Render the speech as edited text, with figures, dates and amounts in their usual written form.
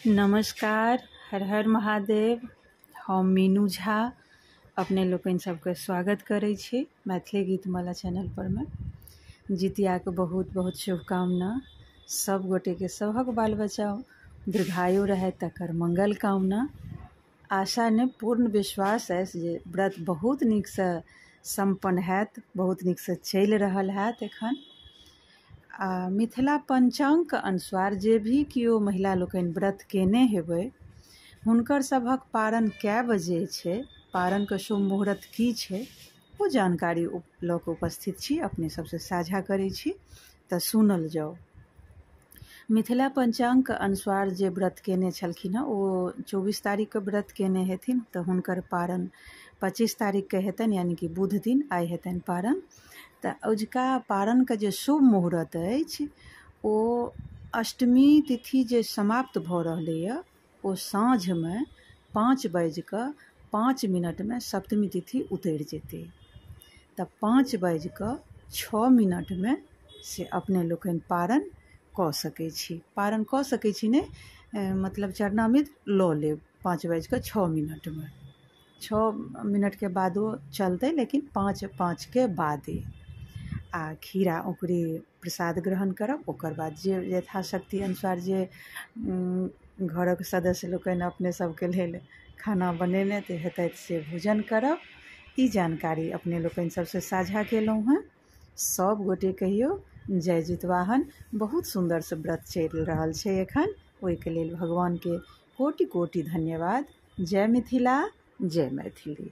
नमस्कार, हर हर महादेव। हम मीनू झा अपने लोकनि सबके स्वागत करै छी मैथिली गीतमाला चैनल परमे। जितियाके बहुत बहुत शुभकामना सब गोटेके, सभक बाल बच्चा दीर्घायु रहै तकर मंगल कामना। आशा नहि, पूर्ण विश्वास अछि जे व्रत बहुत नीकसँ सम्पन्न हैत, बहुत नीकसँ चलि रहल हैत एखन। आ मिथिला पञ्चाङ्गके अनुसार जे भी केओ महिला लोकनि व्रत केने हेबै, हुनकर सभक पारण कए बजे छै, पारणके शुभ मुहूर्त की छै, ओ जानकारी लऽ कऽ उपस्थित छी, अपने सबसँ साझा करै छी, तऽ सुनल जाउ। मिथिला पञ्चाङ्गके अनुसार जे व्रत केने छलखिन हँ, ओ 24 तारीखके व्रत केने हेथिन, तऽ हुनकर पारण 25 तारीखके हेतनि, यानी कि बुध दिन आइ हेतनि पारण। तऽ अजुका पारणके जे शुभ मुहूर्त अछि, ओ अष्टमी तिथि जे समाप्त भऽ रहलैए, ओ साँझमे 5:05 सप्तमी तिथि उतरि जेतै। तऽ 5:06 से अपने लोकनि पारण कऽ सकै छी। पारण कऽ सकै छी नहि, मतलब चरणामृत लऽ लेब 5:06। 6 मिनटके बादो चलतै, लेकिन 5:05 के बादे। आ खीरा ओकरे प्रसाद ग्रहण करब। ओकर बाद जे यथाशक्ति अनुसार जे घरक सदस्य लोकनि अपने सबके लेल खाना बनेने हेतथि से भोजन करब। ई जानकारी अपने लोकनि सबसँ साझा केलहुँ हँ। सब गोटे कहियौ जय जितवाहन। बहुत सुन्दरसँ व्रत चलि रहल छै एखन, ओहिके लेल भगवानके कोटि कोटि धन्यवाद। जय मिथिला, जय मैथिली।